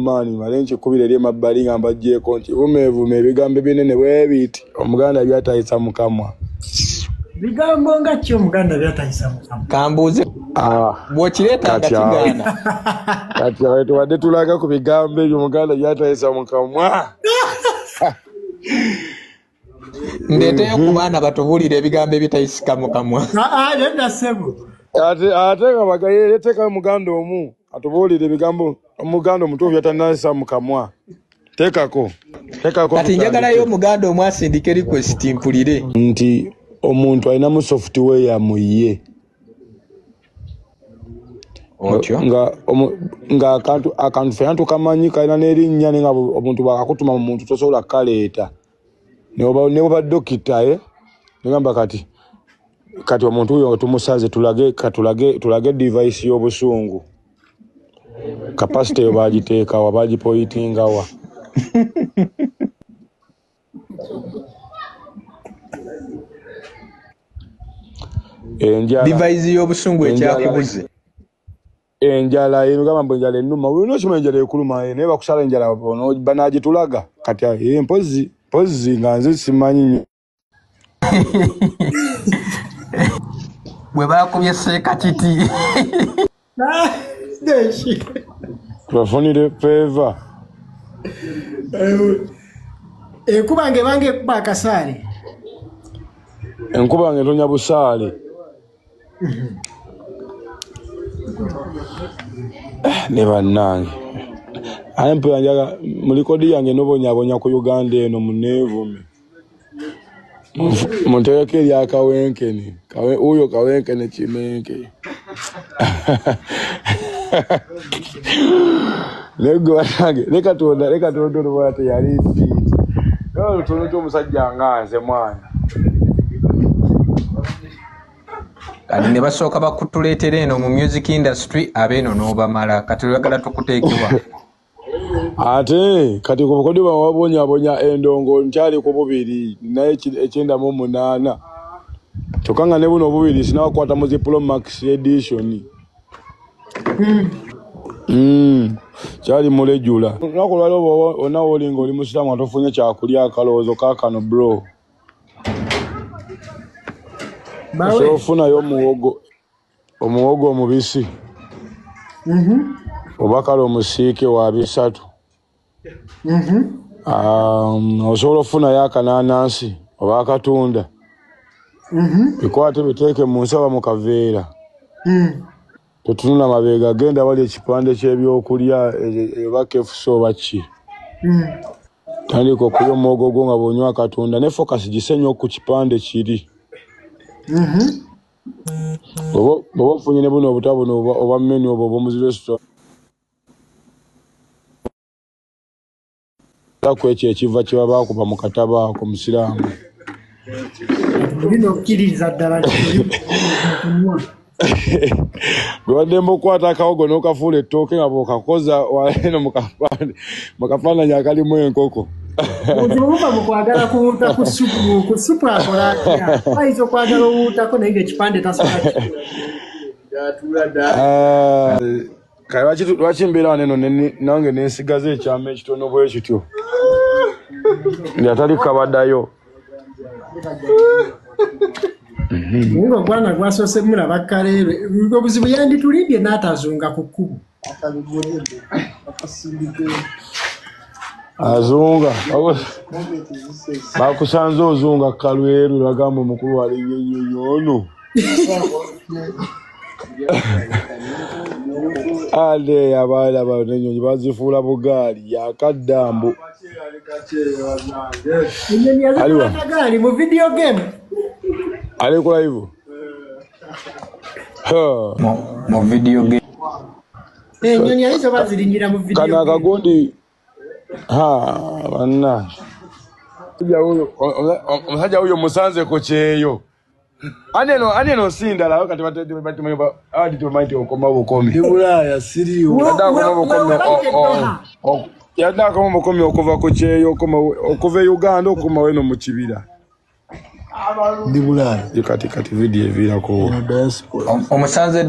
Maani male nkikubira eri emabbali nga mbaggyeko nti vumeevume ebigambo ebinene bwe biti Omuganda byatayisa mu kamwa. Bigambo nga ki Omuganda byatayisa mu kamwa? Kambuuze bw'okireeta nga kigaana. Kati awo tubadde tulaga ku bigambo ebyo Omuganda byatayisa mu kamwa. Ndeeteyo ku baana batubuulire ebigambo ebitayisika mu kamwa. Nedda ssebo. Ate nga bagayeteekayo Omuganda omu atubuulire ebigambo Omuganda omutuufu byatannayisa mu kamwa. Teekako. Kati njagalayo Omuganda omu asindike request mpulire. Nti omuntu alinamu software mu ye. Otyo? Nga akantu ffenna tukamanyi kalina n'erinnya naye nga omuntu bw'akakutuma mu muntu tosobola kukaleeta. Ne bw'oba dokita negamba kati omuntu oyo tumusaze tulage device y'obusungu. Capacity eyo baagiteekawa, baagipoyitingawa. Device y'obusungu ekyakubuze. Enjala eno mbu enjala ennuma, olina okimanya enjala ekuluma naye bakusala enjala banaagitulaga. Kati mpozzi nga nze simanyi nnyo. Bwe baakubye Sseekakiti. Tubafunire feeva. Enkuba ng'ebanga ekuba akasaale. Enkuba ng'etonya busaale. Ne bannange. Aye mpulira njagala mu likodi yange n'obonyaabonya ku Uganda eno munneevume. Munteekeko erya Kawenkene. Wuuyo Kawenkene Kimenke. Naye gwe bannange leka Katonda ono teyali fiiti. Naye olutono omusajja nga nze mwana. Kati ne basooka bakutuleetera eno mu music industry abeeno n'obamala kati oyagala tukuteekebwa. Ate kati ku bukodi bwawe wabonyaabonya endongo nkyali ku bubiri naye 98. Kyokka nga ne buno obubiri sinnakukwata mu zi Pro Max edition. Kyali mulejula. Olunaku olwaleero onna w'oli ng'oli musiraamu nga tofunye kyakulya akalowoozo kaakano bro. Osobola ofunayo omuwogo omubisi. Oba kale omusiike wa 3. Osobola okufunayo akananansi oba akatunda. Bikwate biteeke mu nsawo mu kaveera. Totunula mabega, genda wali ekipande ky'ebyokulya oba KFC oba ki. Tandika okulya omuwogo gwo nga bw'onywa akatunda ne focus gisse nnyo ku kipande kiri. Bw'oba ofunye ne buno obuta buno obwa menu obwo obw'omu zi restaurant ku ekyo ekiva kye baba bakuba mu katabo ako Musiraamu. Olina okukkiririza ddala nti Gwe waddembe okukwata akawogo n'okafuula ettooke nga bw'okakoza eno mu kafaananyi akalimu enkoko. Obuzibu buva mu kwagala kuwuuta ku ssupu, ku ssupu akola atya? Ayinza okwagala owuutako naye ng'ekipande tasobola kukikula. Kale lwaki mbeera wano eno nange nensigaza ekyama ekitono bwe kityo? Nga tali kabaddayo. Naye ng'ogwana gwasoose mulaba Kaleerwe, obuzibu yanditulimbye n'atazunga ku kkubo. Azunga. Bakusanze ozunga Kalweru bagamba omukulu alinnya ennyonyi ono. Ate abaana bano ennyonyi bazifuula bugaali yakadda mbu. Ennyonyi yazifuula kagaali mu video game. Ali ku live? Mu video game. Ennyonyi ayinza bazirinnyira mu video game. Kano akagundi banna. Omusajja wuyo musanze ku kyeyo. Ani eno si ndala kati bati tebamanyi nti okoma bukomi. Ndi Bulaaya siriiwo. Yadde akoma bukomi okuva ku kyeyo okuva e Uganda okukomawo eno mu kibira. Ndi Bulaaya. Kati video eviirako. Eno diaspora. Omusanze